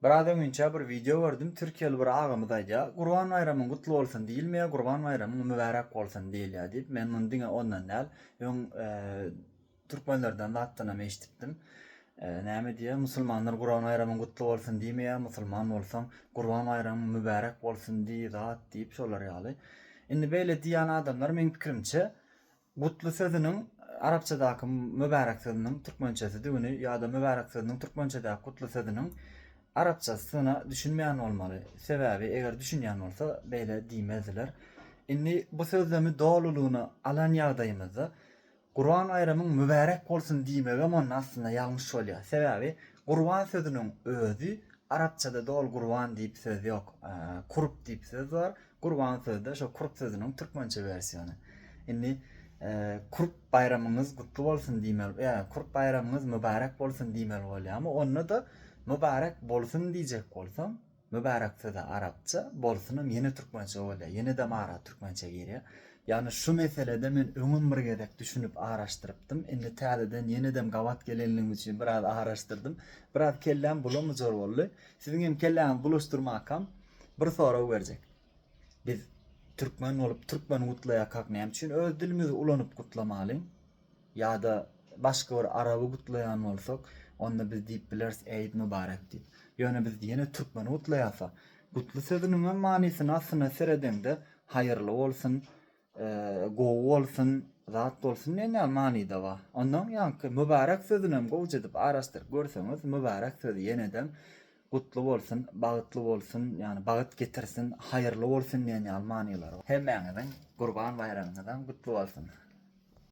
Biraz öňinçä bir wideo gördüm, türkiýeli bir agamyz aýdýar, Gurban baýramyň gutly bolsun diýilmeýär, Gurban baýramyň mübärek bolsun diýilýär diýip. Men muny diňe ondan däl, öň türkmenlerden zatdanam eşidipdim. Näme diýýär, musulmanlar Gurban baýramyň gutly bolsun diýmeýär, musulman bolsaň Gurban baýramyň mübärek bolsun diý zat diýip şolar ýaly. Indi beýle diýýän adamlar meň pikirimçe Gutly sözüniň arapçadaky mübärek sözüniň türkmençesidigini ýa-da mübärek sözüniň türkmençedäki gutly sözüniň arapçasyna düşünmeýän bolmaly. Sebäbi eger düşünýän bolsa beýle diýmezdiler. Indi bu sözlemi dolulygyna alan ýagdaýymyzda Gurban baýramyň mübärek bolsun diýmegem onda aslynda ýalňyş bolýar. Sebäbi gurban sözüniň özi arapçada doly gurban diýip söz ýok. Kurp diýip söz bar. Gurban sözi-de şo kurp sözüniň türkmençe wersiýony. Indi kurp baýramyňyz gutly bolsun diýmeli, ýa kurp baýramyňyz mübärek bolsun diýmeli bolýarmy? Onda-da mübärek bolsun diýjek bolsaň, mübärek sözi arapça, bolsunam ýene türkmençe bolýar. Ýene-de mara türkmençe girýär. Ýagny şu meselede men öňem bir gezek düşünip araşdyrypdym. Indi täzeden ýenedem gabat gelenligim üçin biraz araşdyrdym. Biraz kelläm bulamyjar boldy. Siziň hem kelläňizi bulaşdyrmakam Bir sorag berjek. Biz türkmen bolup türkmen gutlaýarkak näme üçin öz dilimizi ulanyp gutlamalyň? Ýa-da başga bir araby gutlaýan bolsak, onda biz diýip bileris Eid Mübarek diýip. Ýöne biz ýene türkmeni gutlaýarsak, gutly sözüniňem manysyny aslynda seredeňde haýyrly bolsun, gowy bolsun, zat bolsun diýen ýaly manyda bar. Ondan ýaňky mübärek sözünem gowja edip araşdyryp görseňiz, mübärek sözi ýenedem gutly bolsun, bagtly bolsun, ýagny bagt getirsin, haýyrly bolsun diýen ýaly manylary bar. Hemmäňiziň Gurban baýramyňyzam gutly bolsun!